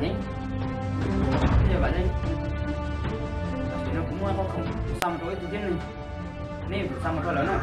Yog vam leej, tam sim no kuv muaj qhov khoom kuv xa mus rau ib tug tib neeg, neb yuav tsum xa mus rau lawv na.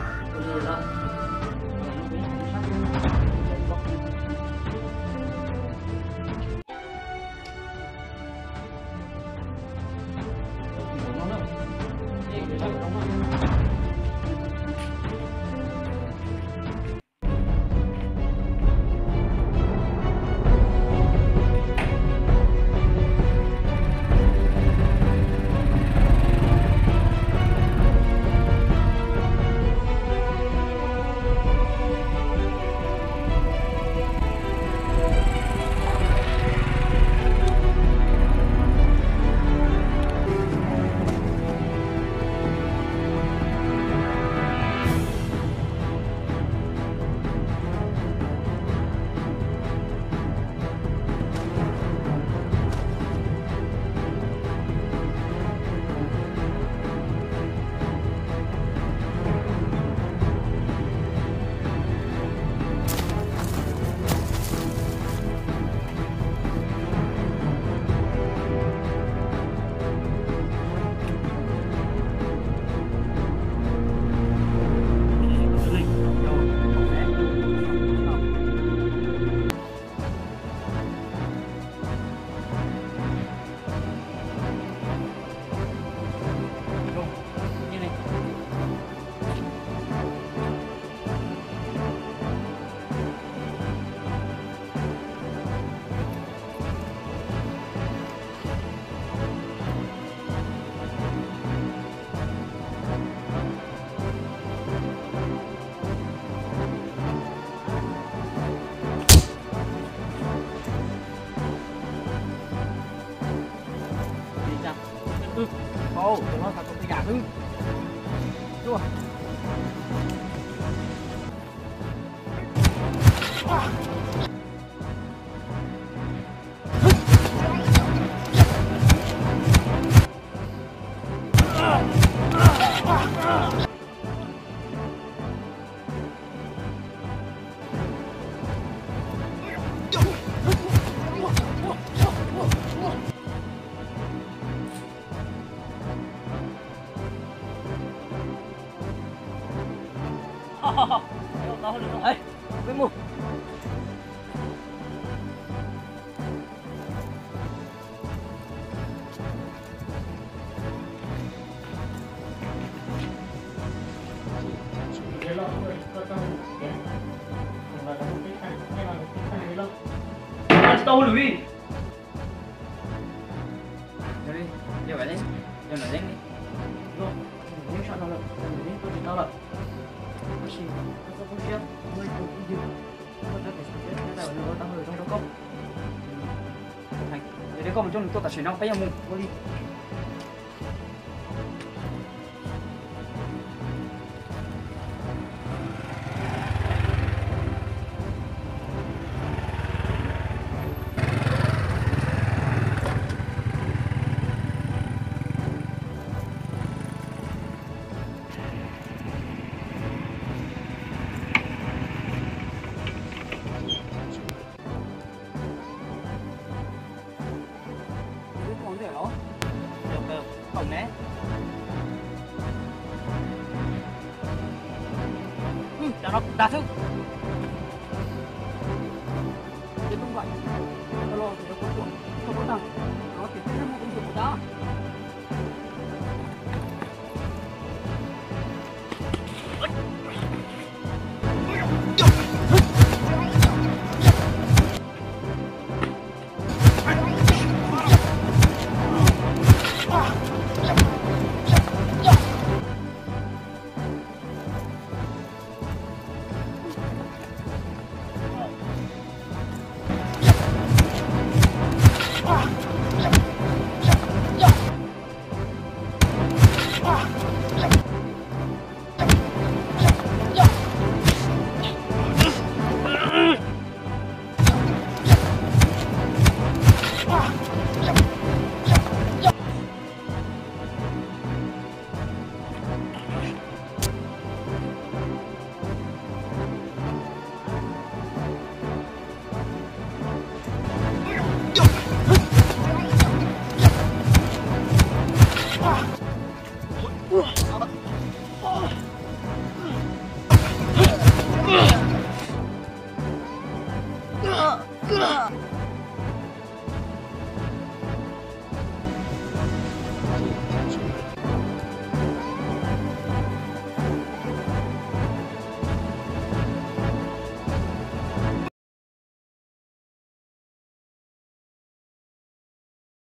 Peb mus. Tsis tau hauj lwm li. Yog li, yog Vam Leeb, yog Vam Leeb li. Yog, Vam Leeb sawv no lawm, Vam Leeb tuaj tsis tau lawm. Tab sis koj txhob poob siab, muaj ib tug phooj ywg, muaj rab phim xwm teb thiab tau nws ua tau hauj lwm zoo rau koj. Yog li koj mus coj nws tuaj tam sim no peb yuav mus ua li. Ntawm los, yog kawg thaum ne, cov no kuv dag xwb. Ces tub npaim, tau los ces kuv tuam, tau kuv tag, no ces tib neeg muaj kuv tus kuv dag.